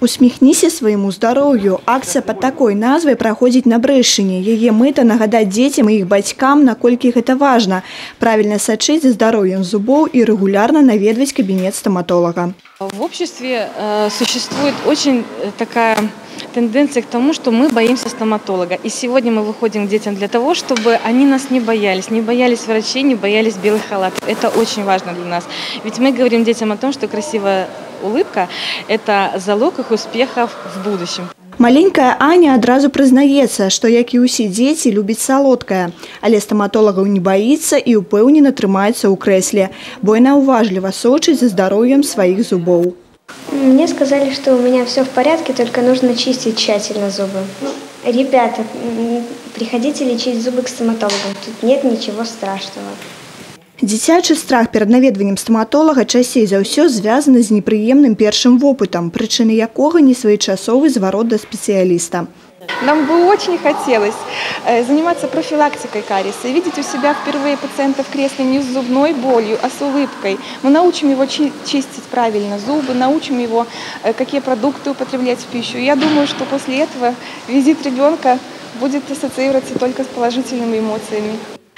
Усміхніся свайму здароўю. Акцыя пад такой назвай праходзіць на Брэшчыне. Яе мэта нагадаць дзецям і іх бацькам, наколькі гэта важна. Правільна сачыць за здароўем зубоў і рэгулярна наведваць кабінет стаматолага. В обществе существует очень такая тенденция к тому, что мы боимся стоматолога. И сегодня мы выходим к детям для того, чтобы они нас не боялись, не боялись врачей, не боялись белых халатов. Это очень важно для нас. Ведь мы говорим детям о том, что красивая улыбка – это залог их успехов в будущем. Маленькая Аня адразу прызнаецца, што, як і ўсе дзеці, любіць салодкае. Але стаматолагаў не баіцца і ўпэўнена трымаецца ў крэсле, бо яна ўважліва сочыць за здароўем сваіх зубоў. Мне сказали, что у меня все в порядке, только нужно чистить тщательно зубы. Ребята, приходите лечить зубы к стоматологу, тут нет ничего страшного. Дзіцячы страх перад наведваннем стаматолага часцей за ўсё звязаны з непрыемным першым вопытам, прычыны якога несвоечасовы зварот да спецыяліста. Нам бы очень хотелось заниматься профилактикой кариеса и видеть у себя впервые пациента в кресле не с зубной болью, а с улыбкой. Мы научим его чистить правильно зубы, научим его, какие продукты употреблять в пищу. Я думаю, что после этого визит ребенка будет ассоциироваться только с положительными эмоциями.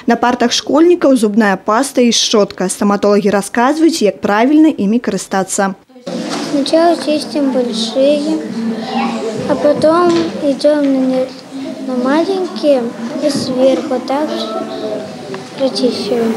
На партах школьнікаў зубная паста і шчотка. Стаматолагі расказваюць, як правільна імі карыстацца. Сначала чистим большие, а потом идем на маленькие и сверху также прочищиваем.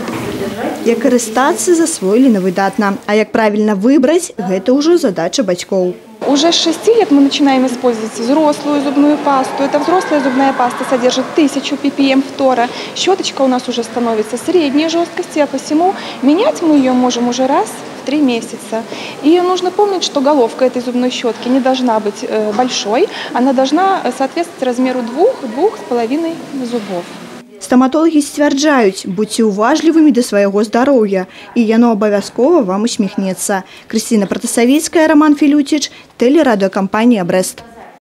Як карыстацца, засвоілі на выдатна. А як правільна выбраць, гэта ўжо задача бацькоў. Уже с 6 лет мы начинаем использовать взрослую зубную пасту. Эта взрослая зубная паста содержит 1000 ppm фтора. Щеточка у нас уже становится средней жесткости, а посему менять мы ее можем уже раз в 3 месяца. И нужно помнить, что головка этой зубной щетки не должна быть большой, она должна соответствовать размеру 2-2,5 зубов. Стаматолагі сцвярджаюць, будзьце уважлівымі да свайго здароўя, і яно абавязкова вам усміхнецца. Крысціна Пратасавіцкая, Раман Філюціч, тэлерадыёкампанія «Брэст».